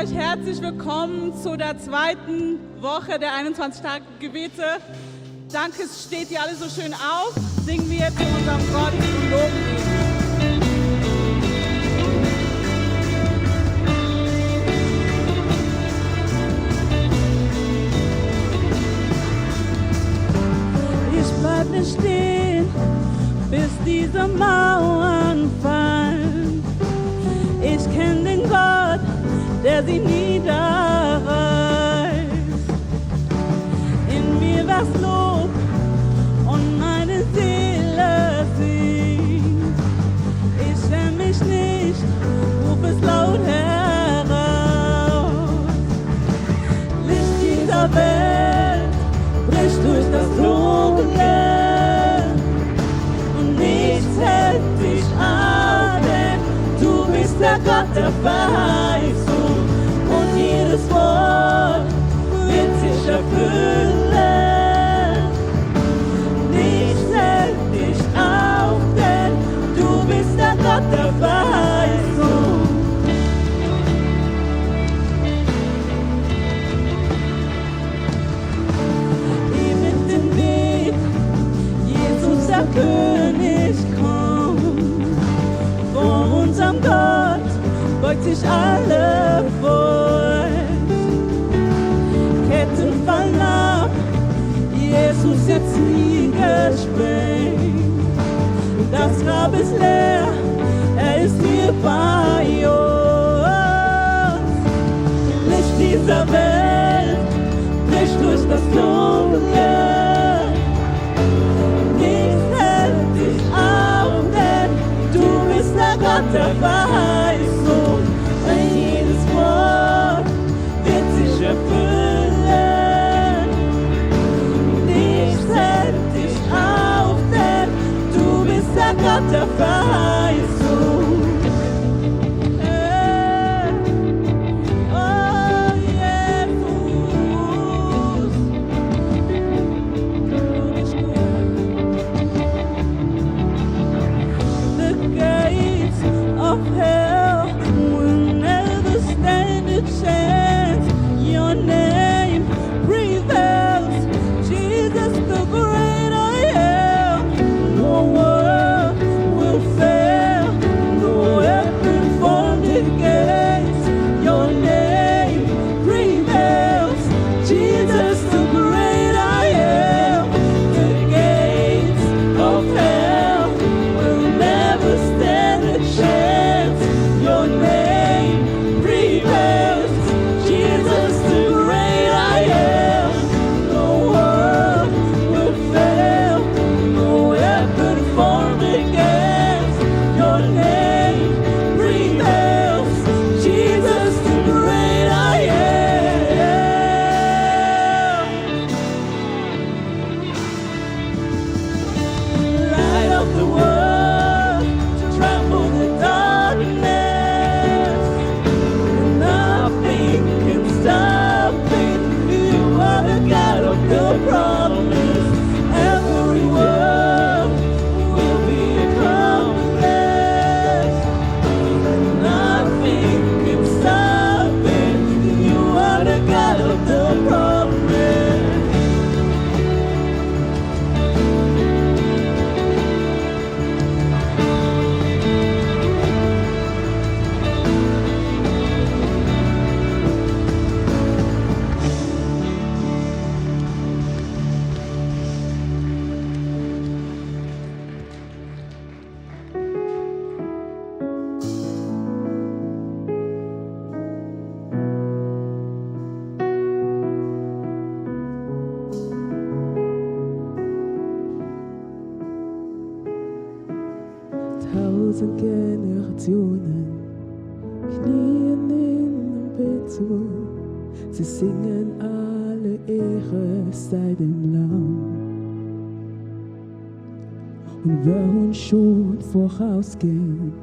euch herzlich willkommen zu der zweiten Woche der 21-Tage-Gebete. Danke, es steht ihr alle so schön auf. Singen wir jetzt zu unserem Gott und loben ihn. Ich bleib nicht stehen, bis diese Mauern fallen. Ich kenn den Gott, der sie niederreißt. In mir wär's Lob und meine Seele singt. Ich schäm mich nicht, ruf es laut heraus. Licht dieser Welt bricht durch das Dunkle und nichts hält dich ab, denn du bist der Gott der Verheißung und jedes Wort wird sich erfüllen. Nichts hält dich auf, denn du bist der Gott der Verheißung. Ebnet den Weg, Jesus der König kommt. Vor unserem Gott beugt sich alle Furcht. Ketten fallen ab, Jesus jetzt nie gesprengt. Das Grab ist leer, er ist hier bei uns. Licht dieser Welt bricht durch das Dunkle. Nichts hält dich auf, denn du bist der Gott der Verheißung. Und jedes Wort wird sich erfüllen. Nichts hält dich auf, denn du bist der Gott der Verheißung. Oh Jesus, du bist gut. The gates of hell will never stand a chance. Your name prevails, Jesus the great I am. No word will fail, no weapon formed against. Your name prevails, Jesus the great I am. The gates of hell will never stand a chance. Your name prevails, Jesus the great I am. No word will fail, no weapon formed against. Your name prevails, Jesus the great I am. Light of the world, trample the darkness. Nothing can stop it. You are the God of the promise. Every word will be accomplished. Nothing can stop it. You are the God of the promise. Tausend Generationen knien in Anbetung. Sie singen alle Ehre sei dem Lamm. Und wer uns schon vorausgeht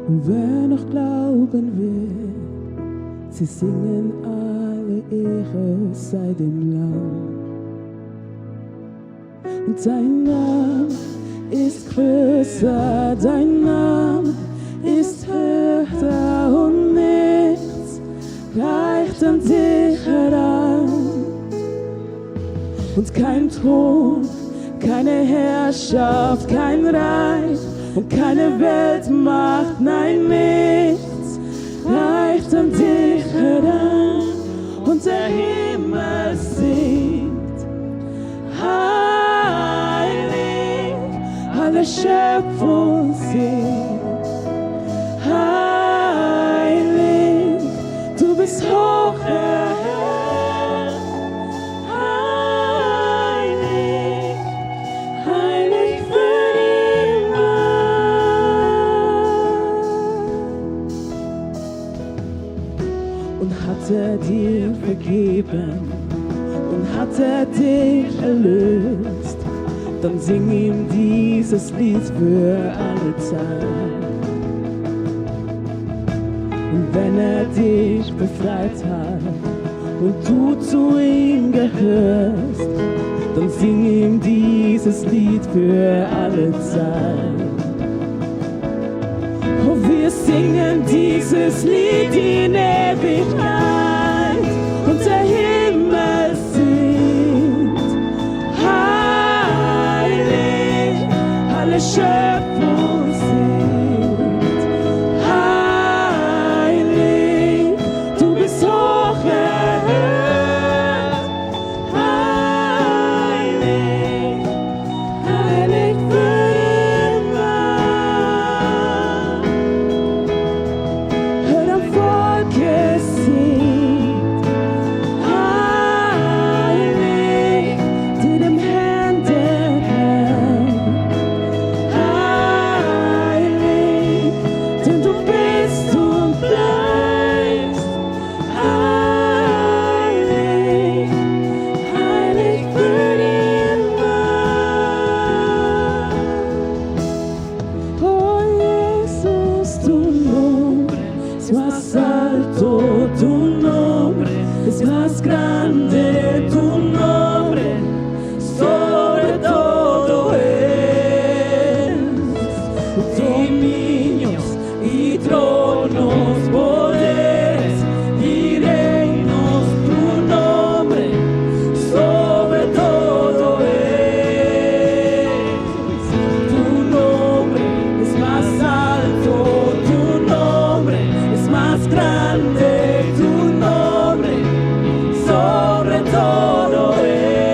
und wer noch glauben wird, sie singen alle Ehre sei dem Lamm. Und dein Name ist größer, dein Name ist höher und nichts und kein Thron, keine Herrschaft, kein Reich und keine Weltmacht, nein, nichts reicht an dich heran. Und der Himmel singt, heilig, alle Schöpfung singt, heilig, du bist hoch erhöht, heilig, heilig für immer. Und hat er dir vergeben und hat er dich erlöst, dann sing ihm dieses Lied für alle Zeit. Und wenn er dich befreit hat und du zu ihm gehörst, dann sing ihm dieses Lied für alle Zeit. Oh, wir singen dieses Lied in Ewigkeit und der Himmel singt, heilig, alle Schöpfung singt, heilig, du bist hoch erhöht, heilig, heilig für immer. Hör am Volk es singt, heilig, die dem Herrn der Herr, heilig, denn du bist und bleibst, heilig, heilig für immer. Oh Jesus, tu nombre es más alto, tu nombre es más grande, tu nombre sobre todo es. Dominios y tronos, poderes y reinos, tu nombre sobre todo es. Tu nombre es más alto, tu nombre es más grande, tu nombre sobre todo es.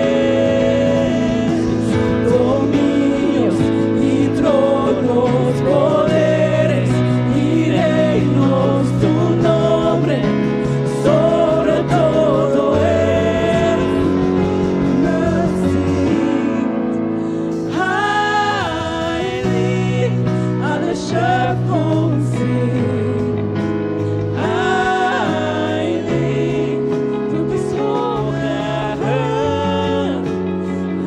Dominios y tronos, poderes y reinos, tu nombre sobre todo es. Heilig, alle Schöpfung singt, heilig, du bist hoch erhöht,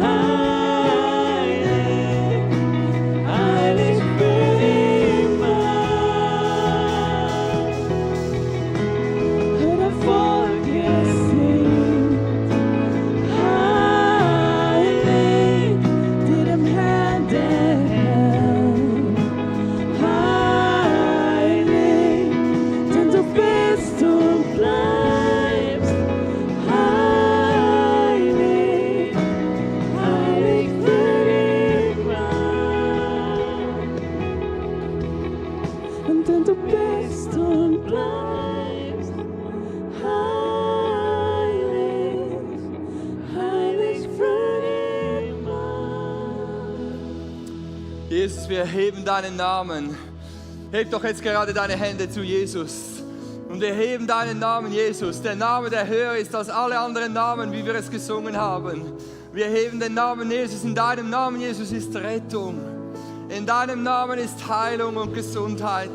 heilig, heilig für immer. Hör das Volk es singt, heilig, die dem Herrn der Herr, heilig, denn du bist und bleibst, heilig, heilig für immer. Und denn du bist und bleibst, heilig, heilig für immer. Jesus, wir heben deinen Namen. Heb doch jetzt gerade deine Hände zu Jesus. Und wir heben deinen Namen, Jesus. Der Name, der höher ist als alle anderen Namen, wie wir es gesungen haben. Wir heben den Namen Jesus. In deinem Namen, Jesus, ist Rettung. In deinem Namen ist Heilung und Gesundheit.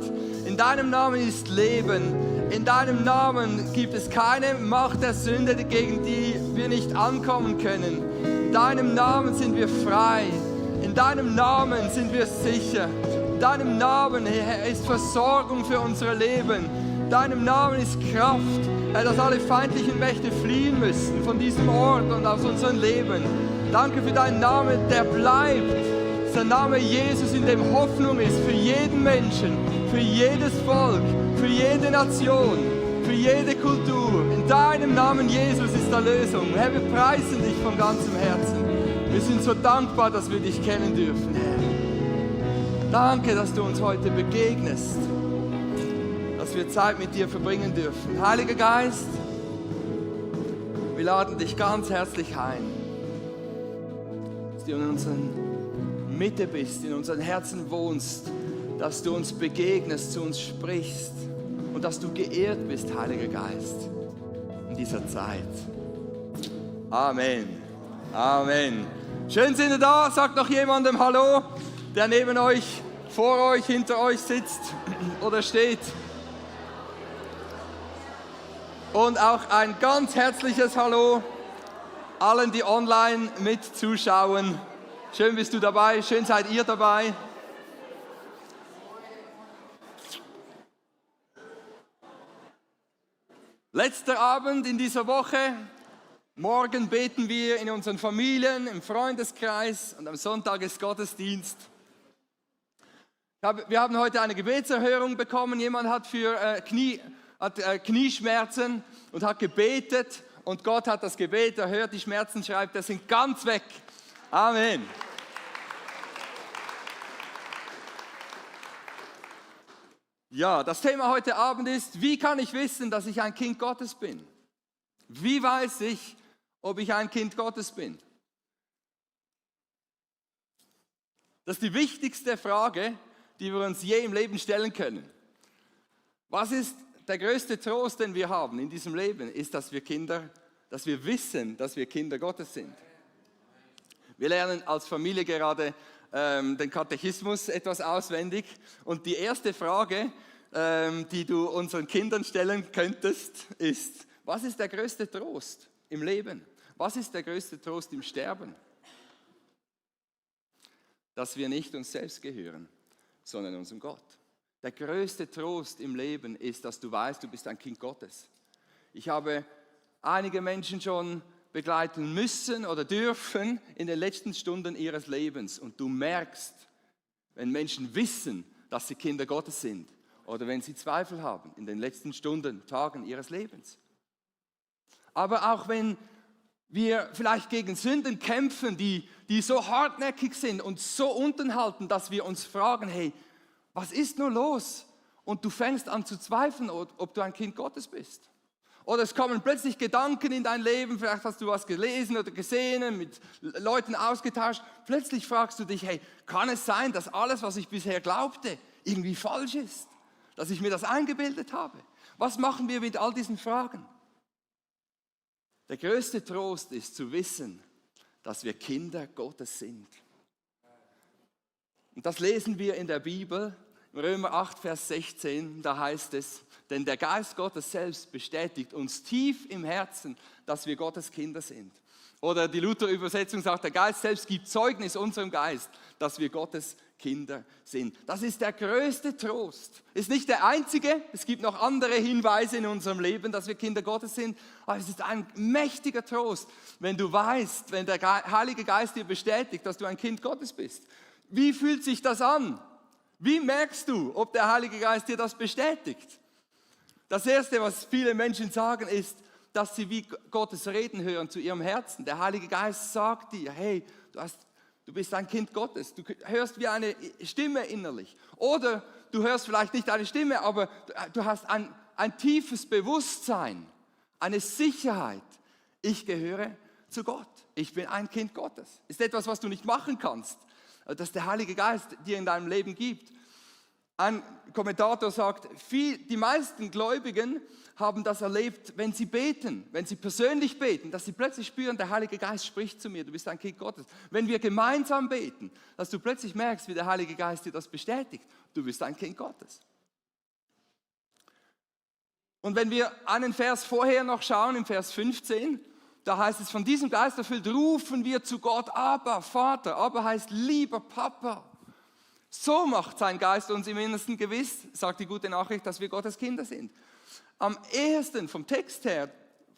In deinem Namen ist Leben. In deinem Namen gibt es keine Macht der Sünde, gegen die wir nicht ankommen können. In deinem Namen sind wir frei. In deinem Namen sind wir sicher. In deinem Namen, Herr, ist Versorgung für unser Leben. In deinem Namen ist Kraft, Herr, dass alle feindlichen Mächte fliehen müssen von diesem Ort und aus unserem Leben. Danke für deinen Namen, der bleibt. Das ist der Name Jesus, in dem Hoffnung ist für jeden Menschen, für jedes Volk, für jede Nation, für jede Kultur. In deinem Namen, Jesus, ist Erlösung. Herr, wir preisen dich von ganzem Herzen. Wir sind so dankbar, dass wir dich kennen dürfen, Herr. Danke, dass du uns heute begegnest, dass wir Zeit mit dir verbringen dürfen. Heiliger Geist, wir laden dich ganz herzlich ein, dass du in unserer Mitte bist, in unseren Herzen wohnst, dass du uns begegnest, zu uns sprichst und dass du geehrt bist, Heiliger Geist, in dieser Zeit. Amen. Amen. Schön sind ihr da. Sagt noch jemandem Hallo, der neben euch, vor euch, hinter euch sitzt oder steht. Und auch ein ganz herzliches Hallo allen, die online mit zuschauen. Schön bist du dabei, schön seid ihr dabei. Letzter Abend in dieser Woche. Morgen beten wir in unseren Familien, im Freundeskreis und am Sonntag ist Gottesdienst. Wir haben heute eine Gebetserhörung bekommen. Jemand hat Knieschmerzen und hat gebetet und Gott hat das Gebet erhört. Die Schmerzen, schreibt er, sind ganz weg. Amen. Ja, das Thema heute Abend ist, wie kann ich wissen, dass ich ein Kind Gottes bin? Wie weiß ich, ob ich ein Kind Gottes bin? Das ist die wichtigste Frage, die wir uns je im Leben stellen können. Was ist der größte Trost, den wir haben in diesem Leben, ist, dass wir wissen, dass wir Kinder Gottes sind. Wir lernen als Familie gerade den Katechismus etwas auswendig und die erste Frage, die du unseren Kindern stellen könntest, ist, was ist der größte Trost im Leben? Was ist der größte Trost im Sterben? Dass wir nicht uns selbst gehören, sondern unserem Gott. Der größte Trost im Leben ist, dass du weißt, du bist ein Kind Gottes. Ich habe einige Menschen schon begleiten müssen oder dürfen in den letzten Stunden ihres Lebens. Und du merkst, wenn Menschen wissen, dass sie Kinder Gottes sind oder wenn sie Zweifel haben in den letzten Stunden, Tagen ihres Lebens. Aber auch wenn wir vielleicht gegen Sünden kämpfen, die so hartnäckig sind und so unten halten, dass wir uns fragen, hey, was ist nur los? Und du fängst an zu zweifeln, ob du ein Kind Gottes bist. Oder es kommen plötzlich Gedanken in dein Leben, vielleicht hast du was gelesen oder gesehen, mit Leuten ausgetauscht. Plötzlich fragst du dich, hey, kann es sein, dass alles, was ich bisher glaubte, irgendwie falsch ist? Dass ich mir das eingebildet habe? Was machen wir mit all diesen Fragen? Der größte Trost ist zu wissen, dass wir Kinder Gottes sind. Und das lesen wir in der Bibel, in Römer 8, Vers 16, da heißt es, denn der Geist Gottes selbst bestätigt uns tief im Herzen, dass wir Gottes Kinder sind. Oder die Luther-Übersetzung sagt, der Geist selbst gibt Zeugnis unserem Geist, dass wir Gottes Kinder sind. Das ist der größte Trost. Ist nicht der einzige, es gibt noch andere Hinweise in unserem Leben, dass wir Kinder Gottes sind, aber es ist ein mächtiger Trost, wenn du weißt, wenn der Heilige Geist dir bestätigt, dass du ein Kind Gottes bist. Wie fühlt sich das an? Wie merkst du, ob der Heilige Geist dir das bestätigt? Das Erste, was viele Menschen sagen, ist, dass sie wie Gottes Reden hören zu ihrem Herzen. Der Heilige Geist sagt dir, hey, du bist ein Kind Gottes. Du hörst wie eine Stimme innerlich. Oder du hörst vielleicht nicht eine Stimme, aber du hast ein tiefes Bewusstsein, eine Sicherheit. Ich gehöre zu Gott. Ich bin ein Kind Gottes. Ist etwas, was du nicht machen kannst, das der Heilige Geist dir in deinem Leben gibt. Ein Kommentator sagt, die meisten Gläubigen haben das erlebt, wenn sie beten, wenn sie persönlich beten, dass sie plötzlich spüren, der Heilige Geist spricht zu mir, du bist ein Kind Gottes. Wenn wir gemeinsam beten, dass du plötzlich merkst, wie der Heilige Geist dir das bestätigt, du bist ein Kind Gottes. Und wenn wir einen Vers vorher noch schauen, im Vers 15, da heißt es, von diesem Geist erfüllt rufen wir zu Gott, Abba, Vater. Abba heißt lieber Papa. So macht sein Geist uns im Innersten gewiss, sagt die gute Nachricht, dass wir Gottes Kinder sind. Am ehesten vom Text her,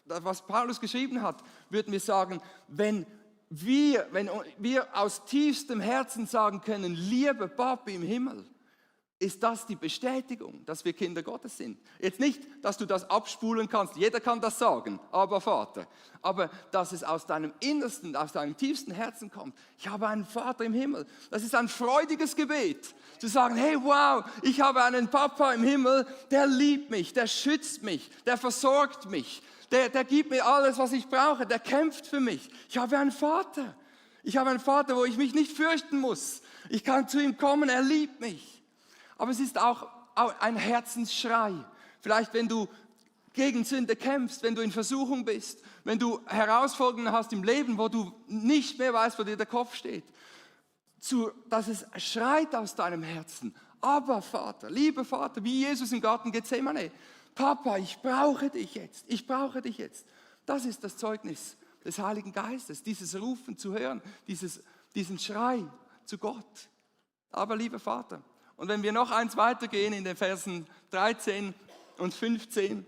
was Paulus geschrieben hat, würden wir sagen, wenn wir aus tiefstem Herzen sagen können, lieber Papi im Himmel, ist das die Bestätigung, dass wir Kinder Gottes sind. Jetzt nicht, dass du das abspulen kannst, jeder kann das sagen, aber Vater. Aber dass es aus deinem Innersten, aus deinem tiefsten Herzen kommt. Ich habe einen Vater im Himmel. Das ist ein freudiges Gebet. Zu sagen, hey wow, ich habe einen Papa im Himmel, der liebt mich, der schützt mich, der versorgt mich, der gibt mir alles, was ich brauche, der kämpft für mich. Ich habe einen Vater. Ich habe einen Vater, wo ich mich nicht fürchten muss. Ich kann zu ihm kommen, er liebt mich. Aber es ist auch ein Herzensschrei. Vielleicht, wenn du gegen Sünde kämpfst, wenn du in Versuchung bist, wenn du Herausforderungen hast im Leben, wo du nicht mehr weißt, wo dir der Kopf steht, dass es schreit aus deinem Herzen. Aber Vater, lieber Vater, wie Jesus im Garten Gethsemane, Papa, ich brauche dich jetzt, ich brauche dich jetzt. Das ist das Zeugnis des Heiligen Geistes, dieses Rufen zu hören, diesen Schrei zu Gott. Aber lieber Vater, und wenn wir noch eins weitergehen in den Versen 13 und 15,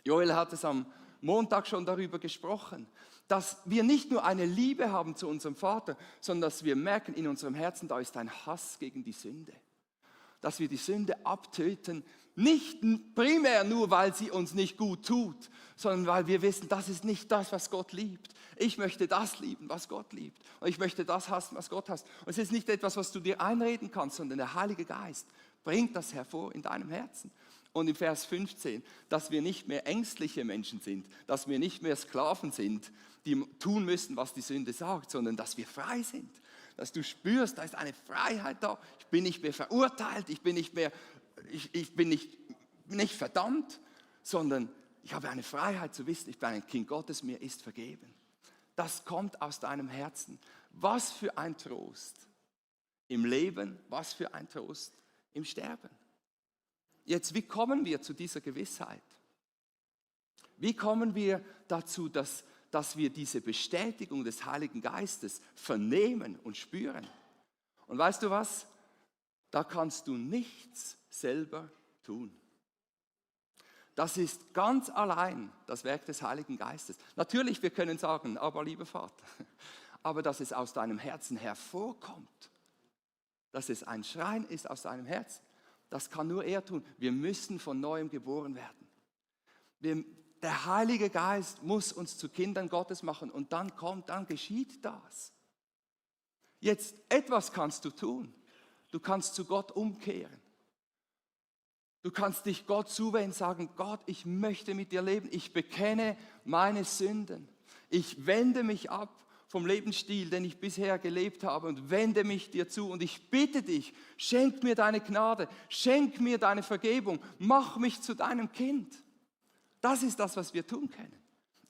Joel hat es am Montag schon darüber gesprochen, dass wir nicht nur eine Liebe haben zu unserem Vater, sondern dass wir merken in unserem Herzen, da ist ein Hass gegen die Sünde. Dass wir die Sünde abtöten, nicht primär nur, weil sie uns nicht gut tut, sondern weil wir wissen, das ist nicht das, was Gott liebt. Ich möchte das lieben, was Gott liebt. Und ich möchte das hassen, was Gott hasst. Und es ist nicht etwas, was du dir einreden kannst, sondern der Heilige Geist bringt das hervor in deinem Herzen. Und im Vers 15, dass wir nicht mehr ängstliche Menschen sind, dass wir nicht mehr Sklaven sind, die tun müssen, was die Sünde sagt, sondern dass wir frei sind. Dass du spürst, da ist eine Freiheit da. Ich bin nicht mehr verurteilt, ich bin nicht verdammt, sondern ich habe eine Freiheit zu wissen, ich bin ein Kind Gottes, mir ist vergeben. Das kommt aus deinem Herzen. Was für ein Trost im Leben, was für ein Trost im Sterben. Jetzt, wie kommen wir zu dieser Gewissheit? Wie kommen wir dazu, dass wir diese Bestätigung des Heiligen Geistes vernehmen und spüren? Und weißt du was? Da kannst du nichts selber tun. Das ist ganz allein das Werk des Heiligen Geistes. Natürlich, wir können sagen, aber lieber Vater, aber dass es aus deinem Herzen hervorkommt, dass es ein Schreien ist aus deinem Herzen, das kann nur er tun. Wir müssen von Neuem geboren werden. Der Heilige Geist muss uns zu Kindern Gottes machen und dann geschieht das. Jetzt, etwas kannst du tun. Du kannst zu Gott umkehren. Du kannst dich Gott zuwenden, sagen, Gott, ich möchte mit dir leben. Ich bekenne meine Sünden. Ich wende mich ab vom Lebensstil, den ich bisher gelebt habe und wende mich dir zu. Und ich bitte dich, schenk mir deine Gnade, schenk mir deine Vergebung, mach mich zu deinem Kind. Das ist das, was wir tun können.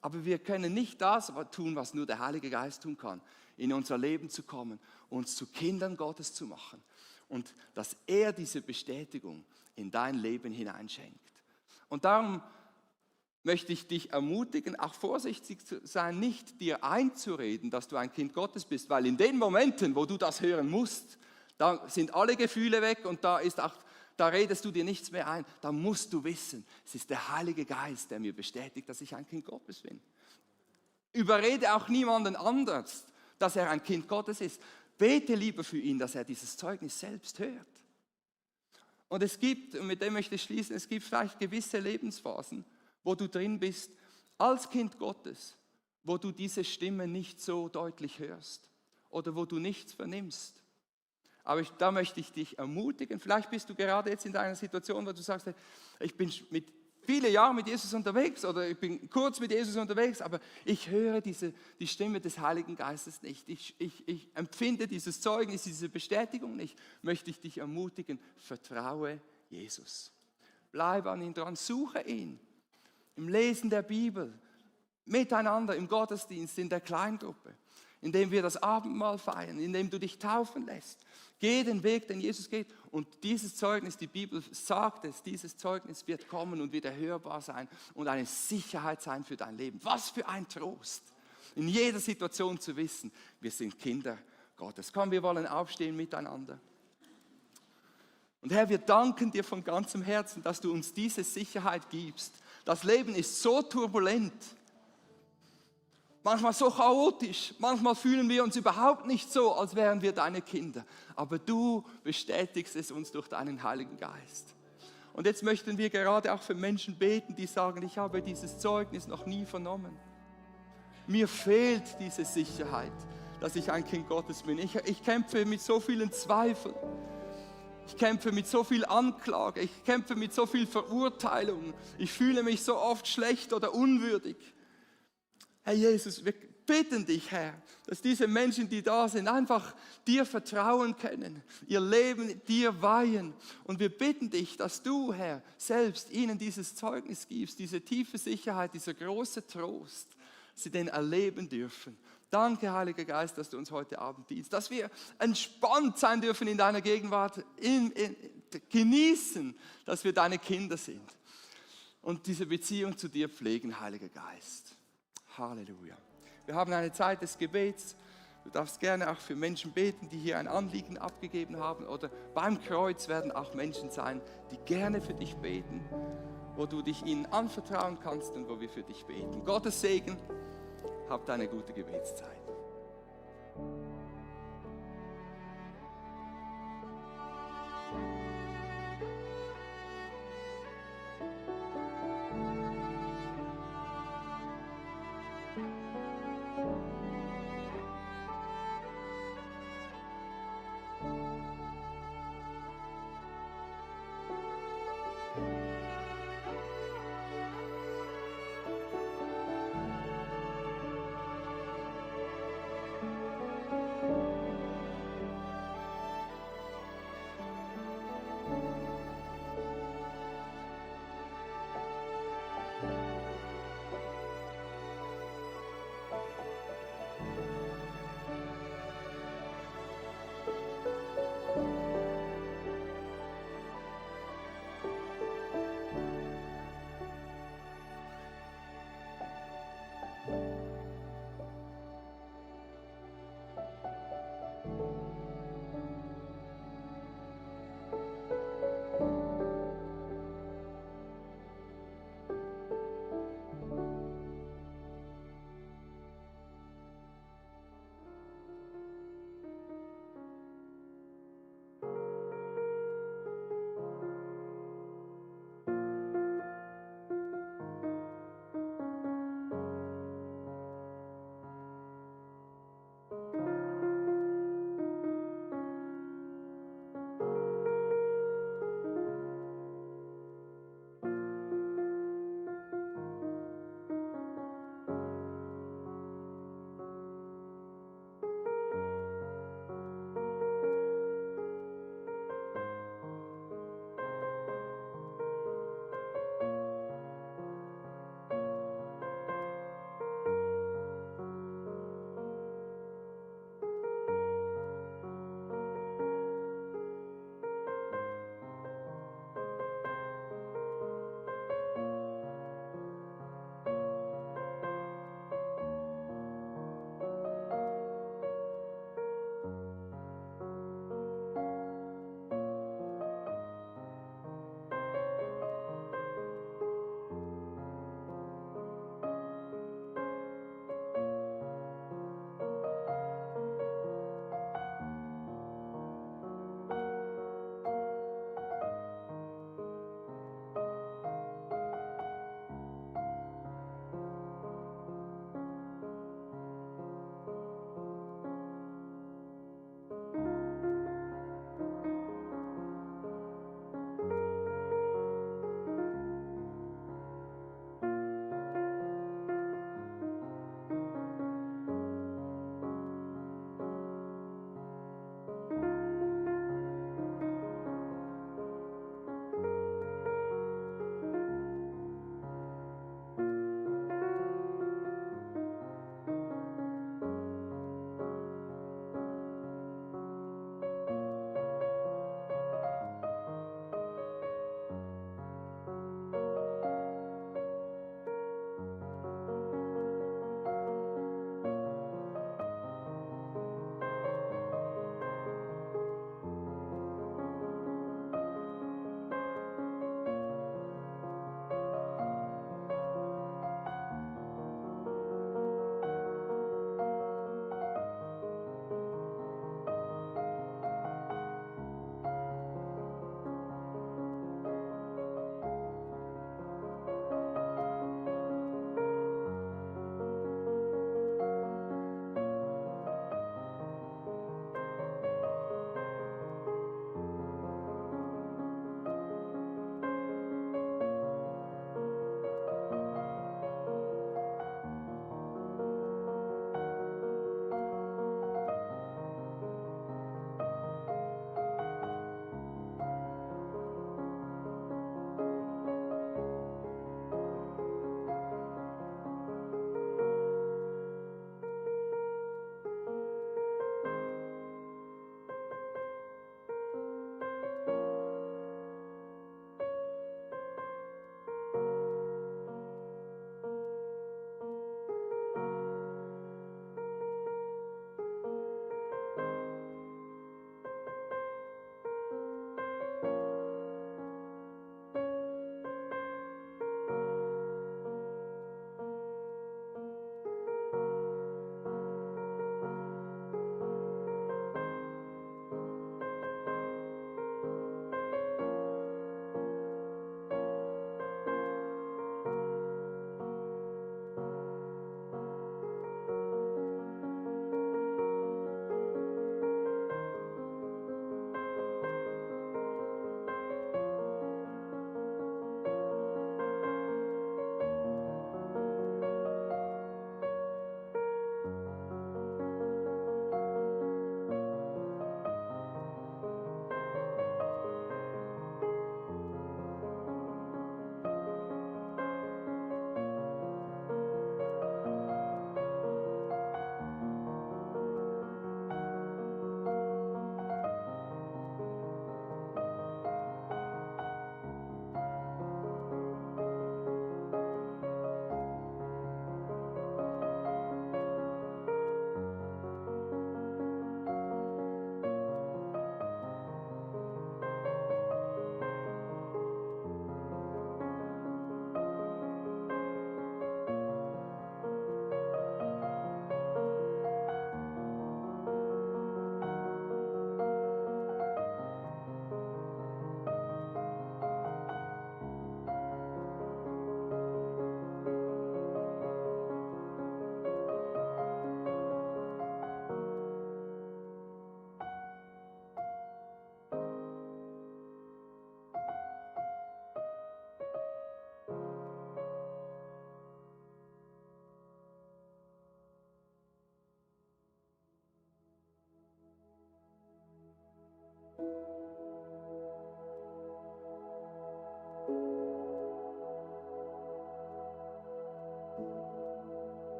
Aber wir können nicht das tun, was nur der Heilige Geist tun kann, in unser Leben zu kommen, uns zu Kindern Gottes zu machen und dass er diese Bestätigung in dein Leben hineinschenkt. Und darum möchte ich dich ermutigen, auch vorsichtig zu sein, nicht dir einzureden, dass du ein Kind Gottes bist, weil in den Momenten, wo du das hören musst, da sind alle Gefühle weg und da redest du dir nichts mehr ein. Da musst du wissen, es ist der Heilige Geist, der mir bestätigt, dass ich ein Kind Gottes bin. Überrede auch niemanden anders, dass er ein Kind Gottes ist. Bete lieber für ihn, dass er dieses Zeugnis selbst hört. Und es gibt, und mit dem möchte ich schließen, es gibt vielleicht gewisse Lebensphasen, wo du drin bist, als Kind Gottes, wo du diese Stimme nicht so deutlich hörst oder wo du nichts vernimmst. Aber da möchte ich dich ermutigen, vielleicht bist du gerade jetzt in deiner Situation, wo du sagst, ich bin viele Jahre mit Jesus unterwegs oder ich bin kurz mit Jesus unterwegs, aber ich höre die Stimme des Heiligen Geistes nicht. Ich empfinde dieses Zeugnis, diese Bestätigung nicht. Möchte ich dich ermutigen, vertraue Jesus. Bleibe an ihn dran, suche ihn. Im Lesen der Bibel, miteinander im Gottesdienst, in der Kleingruppe, indem wir das Abendmahl feiern, indem du dich taufen lässt. Geh den Weg, den Jesus geht. Und dieses Zeugnis, die Bibel sagt es, dieses Zeugnis wird kommen und wird hörbar sein und eine Sicherheit sein für dein Leben. Was für ein Trost, in jeder Situation zu wissen, wir sind Kinder Gottes. Komm, wir wollen aufstehen miteinander. Und Herr, wir danken dir von ganzem Herzen, dass du uns diese Sicherheit gibst. Das Leben ist so turbulent. manchmal so chaotisch, manchmal fühlen wir uns überhaupt nicht so, als wären wir deine Kinder. Aber du bestätigst es uns durch deinen Heiligen Geist. Und jetzt möchten wir gerade auch für Menschen beten, die sagen, ich habe dieses Zeugnis noch nie vernommen. Mir fehlt diese Sicherheit, dass ich ein Kind Gottes bin. Ich kämpfe mit so vielen Zweifeln. Ich kämpfe mit so viel Anklage. Ich kämpfe mit so viel Verurteilung. Ich fühle mich so oft schlecht oder unwürdig. Herr Jesus, wir bitten dich, Herr, dass diese Menschen, die da sind, einfach dir vertrauen können, ihr Leben dir weihen. Und wir bitten dich, dass du, Herr, selbst ihnen dieses Zeugnis gibst, diese tiefe Sicherheit, dieser große Trost, sie den erleben dürfen. Danke, Heiliger Geist, dass du uns heute Abend dienst, dass wir entspannt sein dürfen in deiner Gegenwart, genießen, dass wir deine Kinder sind und diese Beziehung zu dir pflegen, Heiliger Geist. Halleluja. Wir haben eine Zeit des Gebets. Du darfst gerne auch für Menschen beten, die hier ein Anliegen abgegeben haben, oder beim Kreuz werden auch Menschen sein, die gerne für dich beten, wo du dich ihnen anvertrauen kannst und wo wir für dich beten. Gottes Segen. Habt eine gute Gebetszeit.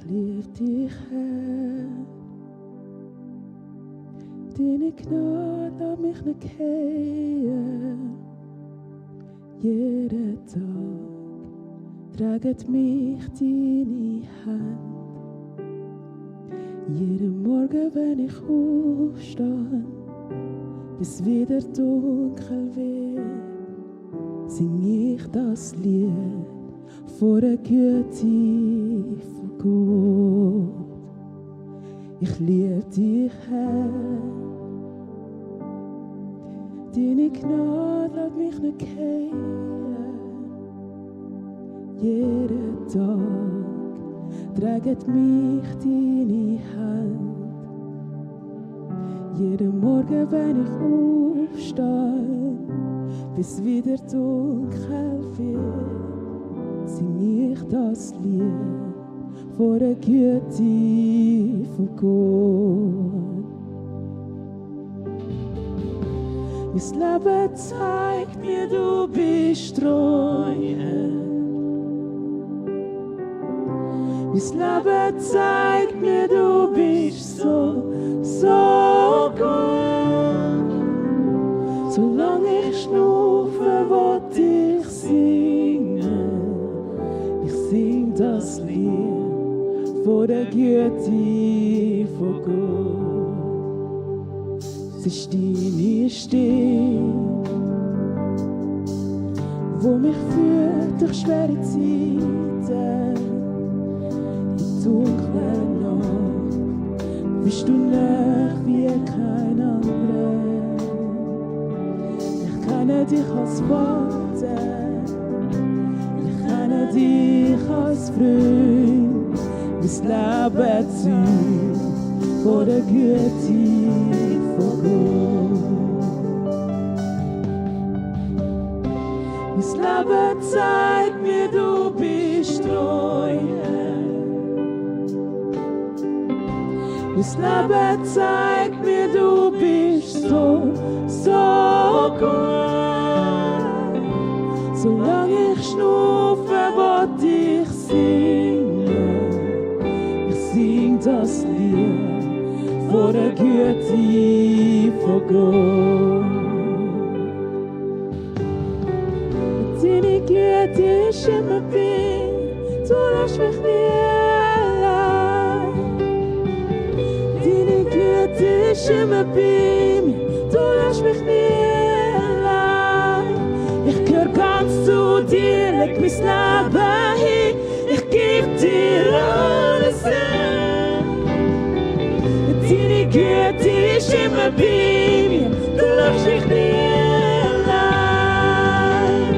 liebe dich, Herr. Deine Gnade lass mich nicht gehen. Jeden Tag trägt mich deine Hand. Jeden Morgen, wenn ich aufstehe, bis wieder dunkel wird, sing ich das Lied vor der Güte von Gott. Ich liebe dich, Herr. Deine Gnade lässt mich nicht gehen. Jeden Tag trägt mich deine Hand. Jeden Morgen, wenn ich aufstehe, bis wieder dunkel wird, sing ich das Lied vor der Güte von Gott. Mein Leben zeigt mir, du bist treu. Mein Leben zeigt mir, du bist so gut. Solange ich schnaufe, will ich singen. Ich sing das Lied vor der Güte von Gott. Es ist deine Stimme, wo mich führt durch schwere Zeiten. In dunkler Nacht bist du nah wie kein anderer. Ich kenne dich als Vater, ich kenne dich als Freund. Mein Leben zeugt vor der Güte von Gott. Mein Leben zeigt mir, du bist treu. Mein Leben zeigt mir, du bist so gut. Solange ich schnaufe, will ich singen. Ich sing das Lied vor der Güte von Gott. Deine Güte ist immer bei, du lässt mich nie allein. Deine Güte ist immer bei mir, du lässt mich nie allein. Ich gehöre ganz zu dir, leg mein Leben hin, ich geb dir alles hin. Deine Güte ist immer bei mir, du lässt mich nie allein.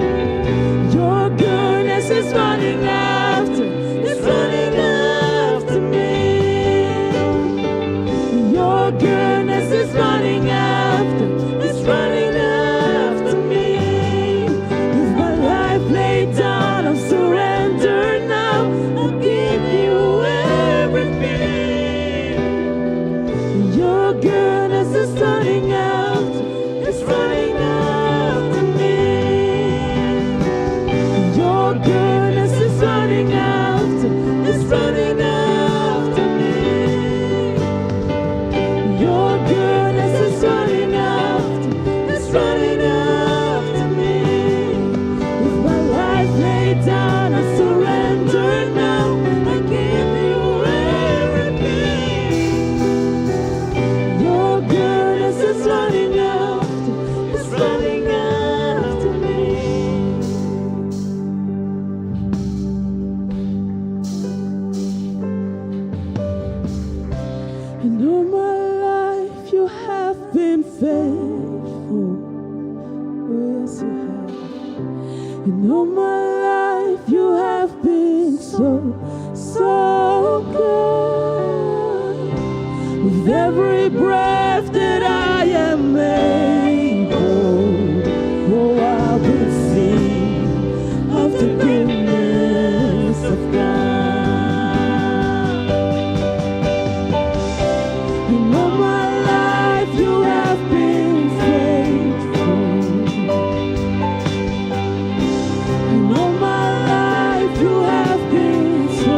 Your goodness is running after me. Your goodness is running after me. With my life laid down, I'm surrendered now. I'll give you everything. Your goodness is running after me. Your goodness is running after me. Your goodness is running after me. With my life laid down, I surrender now. I give you everything. Your goodness is running after me. And all my life you have been faithful. Oh yes you have. And all my life you have been so good. With every breath that I am able, oh I will sing of the goodness of God. And all my life you have been faithful. And all my life you have been so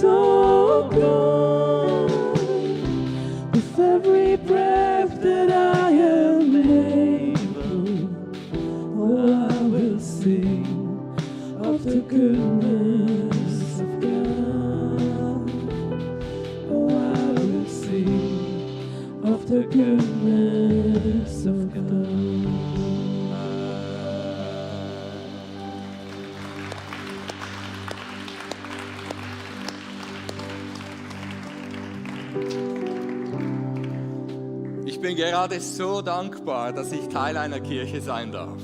so gone. With every breath that I am able, oh, I will sing of the goodness of God. Oh, I will sing of the goodness of God. Ich bin gerade so dankbar, dass ich Teil einer Kirche sein darf.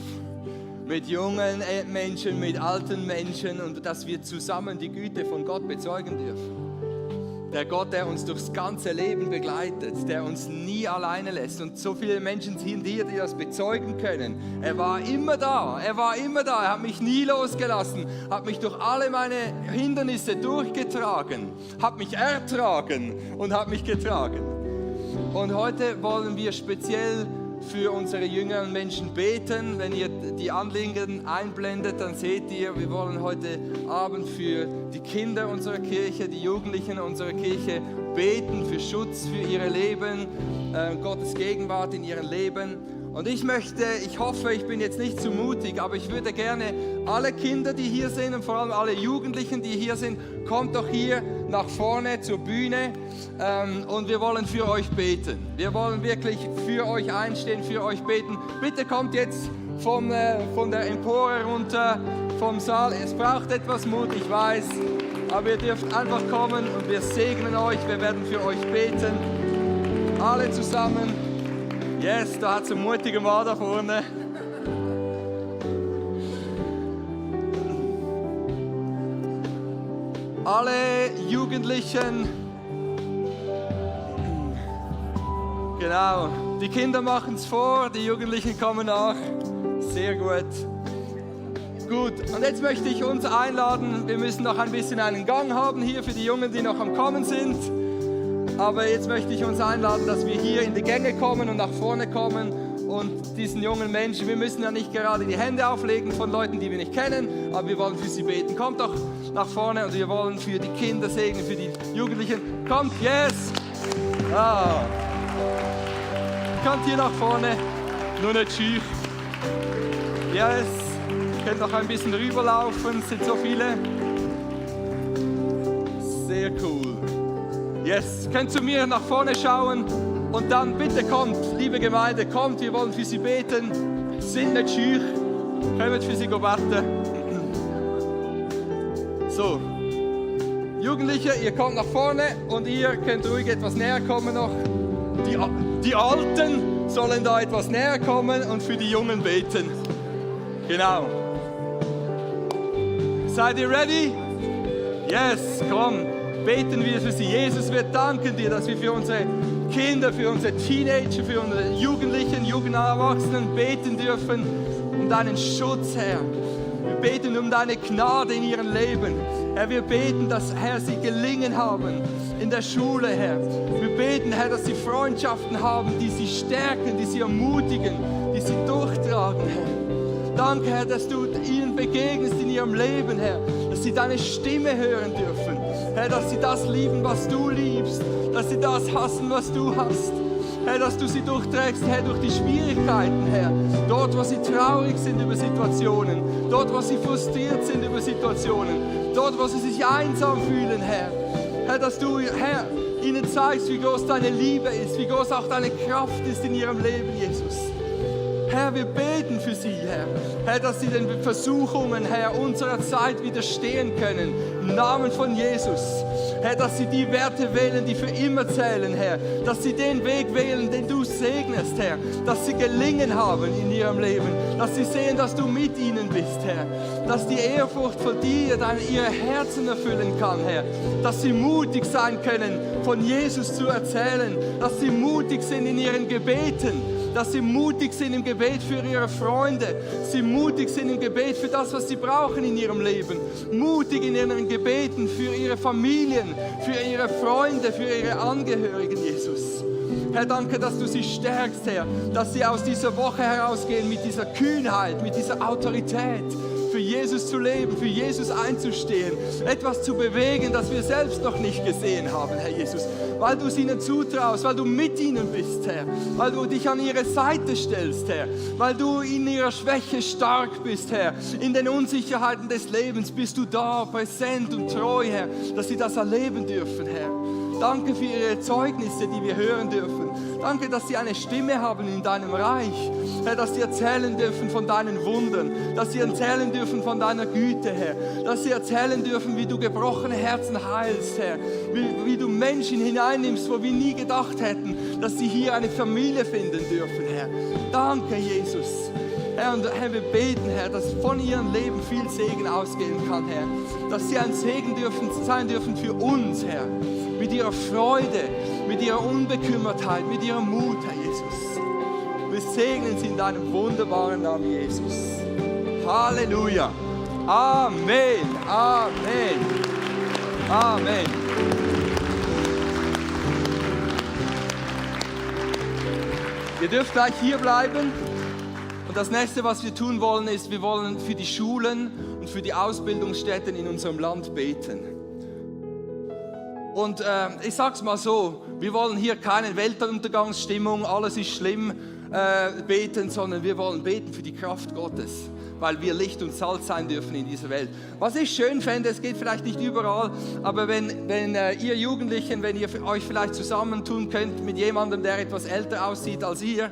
Mit jungen Menschen, mit alten Menschen und dass wir zusammen die Güte von Gott bezeugen dürfen. Der Gott, der uns durchs ganze Leben begleitet, der uns nie alleine lässt. Und so viele Menschen sind hier, die das bezeugen können. Er war immer da, er hat mich nie losgelassen, hat mich durch alle meine Hindernisse durchgetragen, hat mich ertragen und hat mich getragen. Und heute wollen wir speziell für unsere jüngeren Menschen beten. Wenn ihr die Anliegen einblendet, dann seht ihr, wir wollen heute Abend für die Kinder unserer Kirche, die Jugendlichen unserer Kirche beten, für Schutz, für ihr Leben, Gottes Gegenwart in ihrem Leben. Und ich hoffe, ich bin jetzt nicht zu mutig, aber ich würde gerne alle Kinder, die hier sind und vor allem alle Jugendlichen, die hier sind, kommt doch hier nach vorne zur Bühne und wir wollen für euch beten. Wir wollen wirklich für euch einstehen, für euch beten. Bitte kommt jetzt von der Empore runter, vom Saal. Es braucht etwas Mut, ich weiß, aber ihr dürft einfach kommen und wir segnen euch. Wir werden für euch beten. Alle zusammen. Yes, da hat es einen mutigen Mann da vorne. Alle Jugendlichen, genau, die Kinder machen es vor, die Jugendlichen kommen nach. Sehr gut. Gut, und jetzt möchte ich uns einladen, wir müssen noch ein bisschen einen Gang haben hier für die Jungen, die noch am Kommen sind. Aber jetzt möchte ich uns einladen, dass wir hier in die Gänge kommen und nach vorne kommen und diesen jungen Menschen, wir müssen ja nicht gerade die Hände auflegen von Leuten, die wir nicht kennen, aber wir wollen für sie beten. Kommt doch nach vorne und wir wollen für die Kinder segnen, für die Jugendlichen. Kommt, yes! Ah. Kommt hier nach vorne, nur nicht schüch. Yes! Ihr könnt noch ein bisschen rüberlaufen, es sind so viele. Sehr cool. Yes, könnt zu mir nach vorne schauen und dann bitte kommt, liebe Gemeinde, kommt, wir wollen für sie beten, sind nicht schüch, kommt für sie beten. So, Jugendliche, ihr kommt nach vorne und ihr könnt ruhig etwas näher kommen noch. Die Alten sollen da etwas näher kommen und für die Jungen beten. Genau. Seid ihr ready? Yes, komm. Beten wir für sie. Jesus, wir danken dir, dass wir für unsere Kinder, für unsere Teenager, für unsere Jugendlichen, jungen Erwachsenen beten dürfen um deinen Schutz, Herr. Wir beten um deine Gnade in ihrem Leben. Herr, wir beten, dass, Herr, sie gelingen haben in der Schule, Herr. Wir beten, Herr, dass sie Freundschaften haben, die sie stärken, die sie ermutigen, die sie durchtragen, Herr. Danke, Herr, dass du ihnen begegnest in ihrem Leben, Herr. Dass sie deine Stimme hören dürfen. Herr, dass sie das lieben, was du liebst. Dass sie das hassen, was du hast. Herr, dass du sie durchträgst, Herr, durch die Schwierigkeiten, Herr. Dort, wo sie traurig sind über Situationen. Dort, wo sie frustriert sind über Situationen. Dort, wo sie sich einsam fühlen, Herr. Herr, dass du, Herr, ihnen zeigst, wie groß deine Liebe ist, wie groß auch deine Kraft ist in ihrem Leben, Jesus. Herr, wir beten für sie, Herr. Herr, dass sie den Versuchungen, Herr, unserer Zeit widerstehen können. Im Namen von Jesus. Herr, dass sie die Werte wählen, die für immer zählen, Herr. Dass sie den Weg wählen, den du segnest, Herr. Dass sie gelingen haben in ihrem Leben. Dass sie sehen, dass du mit ihnen bist, Herr. Dass die Ehrfurcht vor dir ihre Herzen erfüllen kann, Herr. Dass sie mutig sein können, von Jesus zu erzählen. Dass sie mutig sind in ihren Gebeten. Dass sie mutig sind im Gebet für ihre Freunde, sie mutig sind im Gebet für das, was sie brauchen in ihrem Leben, mutig in ihren Gebeten für ihre Familien, für ihre Freunde, für ihre Angehörigen, Jesus. Herr, danke, dass du sie stärkst, Herr, dass sie aus dieser Woche herausgehen mit dieser Kühnheit, mit dieser Autorität, für Jesus zu leben, für Jesus einzustehen, etwas zu bewegen, das wir selbst noch nicht gesehen haben, Herr Jesus, weil du es ihnen zutraust, weil du mit ihnen bist, Herr, weil du dich an ihre Seite stellst, Herr, weil du in ihrer Schwäche stark bist, Herr, in den Unsicherheiten des Lebens bist du da, präsent und treu, Herr, dass sie das erleben dürfen, Herr. Danke für ihre Zeugnisse, die wir hören dürfen. Danke, dass sie eine Stimme haben in deinem Reich. Herr, dass sie erzählen dürfen von deinen Wundern, dass sie erzählen dürfen von deiner Güte, Herr. Dass sie erzählen dürfen, wie du gebrochene Herzen heilst, Herr. Wie du Menschen hineinnimmst, wo wir nie gedacht hätten, dass sie hier eine Familie finden dürfen, Herr. Danke, Jesus. Herr, und Herr, wir beten, Herr, dass von ihrem Leben viel Segen ausgehen kann, Herr. Dass sie ein Segen sein dürfen für uns, Herr. Mit ihrer Freude, mit ihrer Unbekümmertheit, mit ihrem Mut, Herr Jesus. Wir segnen sie in deinem wunderbaren Namen, Jesus. Halleluja. Amen. Amen. Amen. Ihr dürft gleich hier bleiben. Und das nächste, was wir tun wollen, ist, wir wollen für die Schulen und für die Ausbildungsstätten in unserem Land beten. Und ich sag's mal so, wir wollen hier keine Weltuntergangsstimmung, alles ist schlimm, beten, sondern wir wollen beten für die Kraft Gottes, weil wir Licht und Salz sein dürfen in dieser Welt. Was ich schön fände, es geht vielleicht nicht überall, aber wenn ihr Jugendlichen, wenn ihr euch vielleicht zusammentun könnt mit jemandem, der etwas älter aussieht als ihr,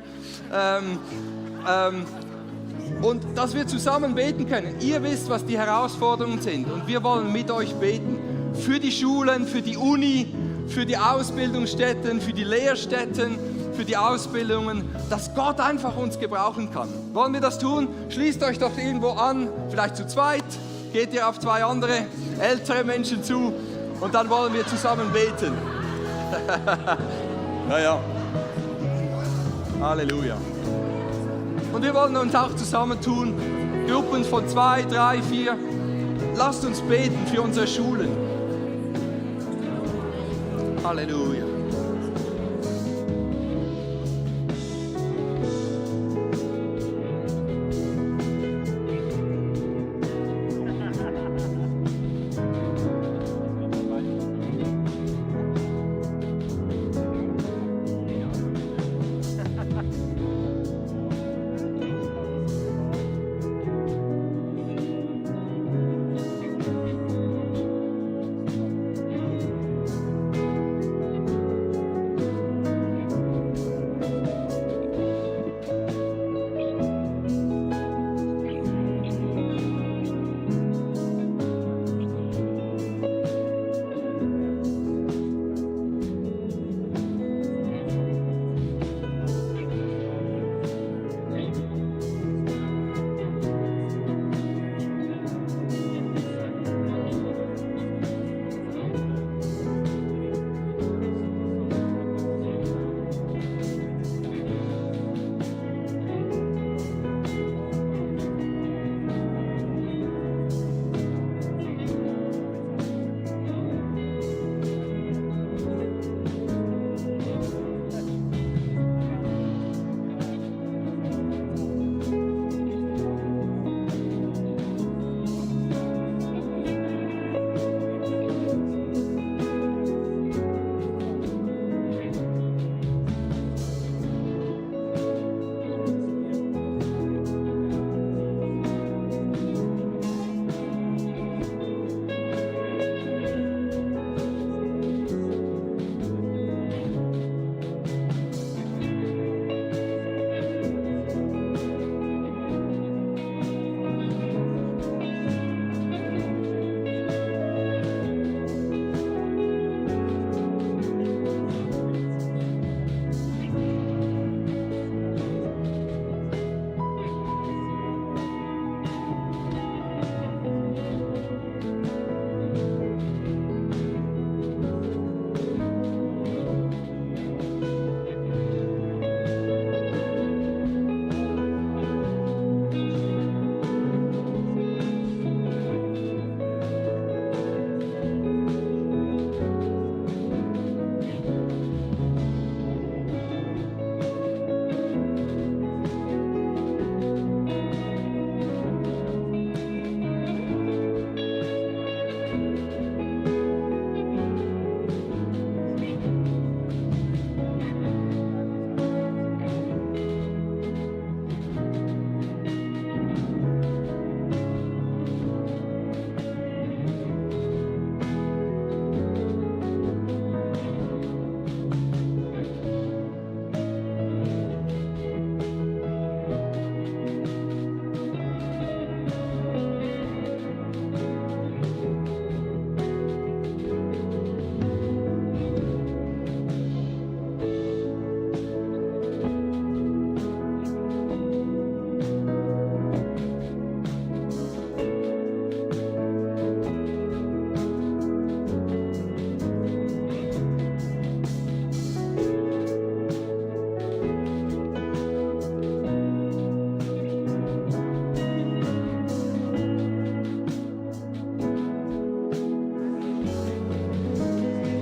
und dass wir zusammen beten können. Ihr wisst, was die Herausforderungen sind und wir wollen mit euch beten. Für die Schulen, für die Uni, für die Ausbildungsstätten, für die Lehrstätten, für die Ausbildungen, dass Gott einfach uns gebrauchen kann. Wollen wir das tun? Schließt euch doch irgendwo an, vielleicht zu zweit, geht ihr auf zwei andere ältere Menschen zu und dann wollen wir zusammen beten. Ja. Halleluja. Und wir wollen uns auch zusammentun, Gruppen von 2, 3, 4. Lasst uns beten für unsere Schulen. Halleluja.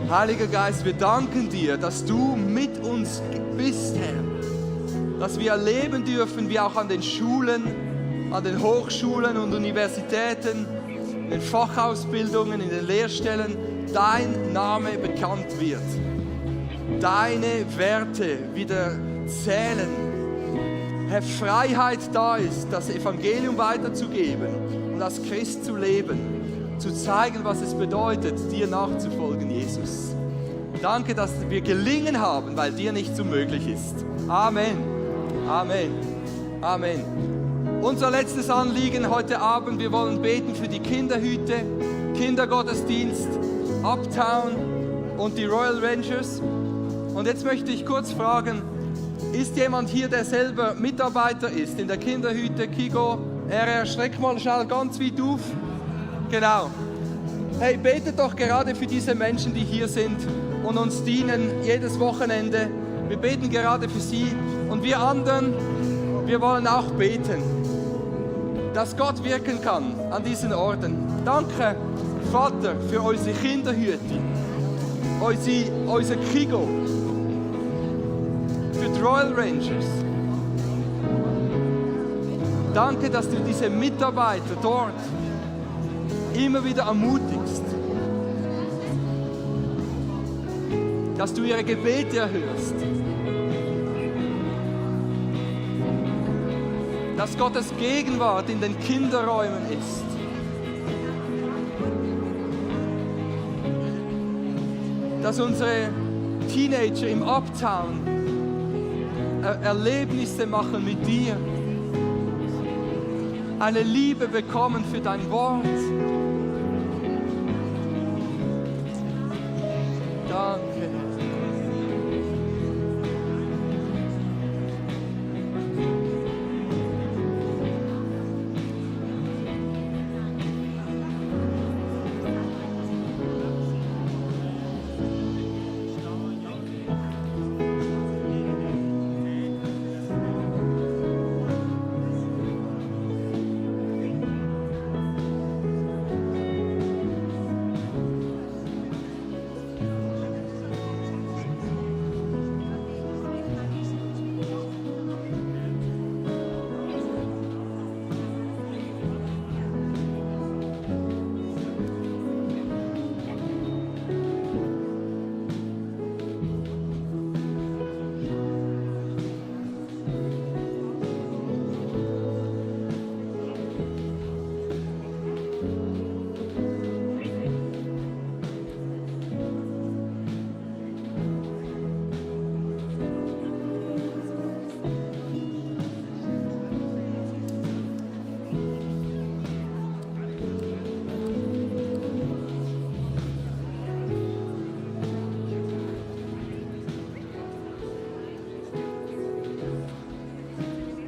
Heiliger Geist, wir danken dir, dass du mit uns bist, Herr. Dass wir erleben dürfen, wie auch an den Schulen, an den Hochschulen und Universitäten, in den Fachausbildungen, in den Lehrstellen, dein Name bekannt wird. Deine Werte wieder zählen. Herr, Freiheit da ist, das Evangelium weiterzugeben und als Christ zu leben, zu zeigen, was es bedeutet, dir nachzufolgen, Jesus. Danke, dass wir gelingen haben, weil dir nichts unmöglich ist. Amen. Amen. Amen. Unser letztes Anliegen heute Abend, wir wollen beten für die Kinderhüte, Kindergottesdienst, Uptown und die Royal Rangers. Und jetzt möchte ich kurz fragen, ist jemand hier, der selber Mitarbeiter ist in der Kinderhüte, Kigo, RR, streck mal schnell ganz weit auf. Genau. Hey, betet doch gerade für diese Menschen, die hier sind und uns dienen jedes Wochenende. Wir beten gerade für sie und wir anderen, wir wollen auch beten, dass Gott wirken kann an diesen Orten. Danke, Vater, für unsere Kinderhüte, unser Kigo, für die Royal Rangers. Danke, dass du diese Mitarbeiter dort immer wieder ermutigst, dass du ihre Gebete erhörst, dass Gottes Gegenwart in den Kinderräumen ist. Dass unsere Teenager im Uptown Erlebnisse machen mit dir, eine Liebe bekommen für dein Wort. Danke.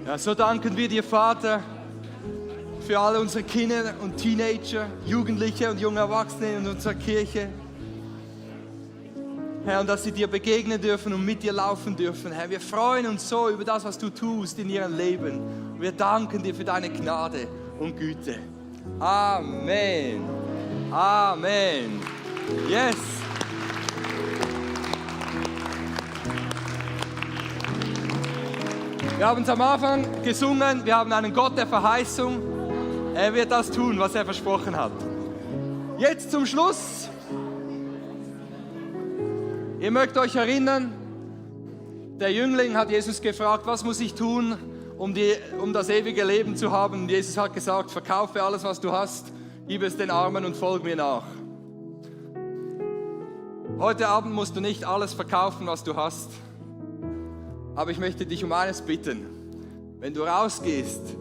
Ja, so danken wir dir, Vater, für alle unsere Kinder und Teenager, Jugendliche und junge Erwachsene in unserer Kirche. Herr, und dass sie dir begegnen dürfen und mit dir laufen dürfen. Herr, wir freuen uns so über das, was du tust in ihrem Leben. Und wir danken dir für deine Gnade und Güte. Amen. Amen. Yes. Wir haben es am Anfang gesungen, wir haben einen Gott der Verheißung. Er wird das tun, was er versprochen hat. Jetzt zum Schluss. Ihr mögt euch erinnern, der Jüngling hat Jesus gefragt, was muss ich tun, um das ewige Leben zu haben? Und Jesus hat gesagt, verkaufe alles, was du hast, gib es den Armen und folg mir nach. Heute Abend musst du nicht alles verkaufen, was du hast. Aber ich möchte dich um eines bitten. Wenn du rausgehst,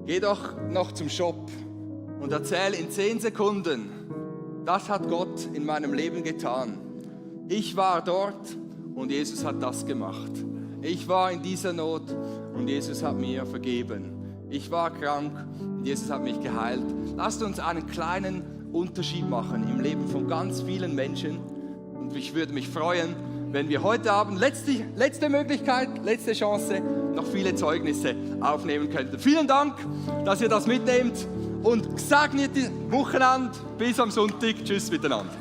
geh doch noch zum Shop und erzähl in 10 Sekunden, das hat Gott in meinem Leben getan. Ich war dort und Jesus hat das gemacht. Ich war in dieser Not und Jesus hat mir vergeben. Ich war krank und Jesus hat mich geheilt. Lasst uns einen kleinen Unterschied machen im Leben von ganz vielen Menschen. Und ich würde mich freuen, wenn wir heute Abend, letzte Möglichkeit, letzte Chance, noch viele Zeugnisse aufnehmen könnten. Vielen Dank, dass ihr das mitnehmt und gesegnetes Wochenende bis am Sonntag. Tschüss miteinander.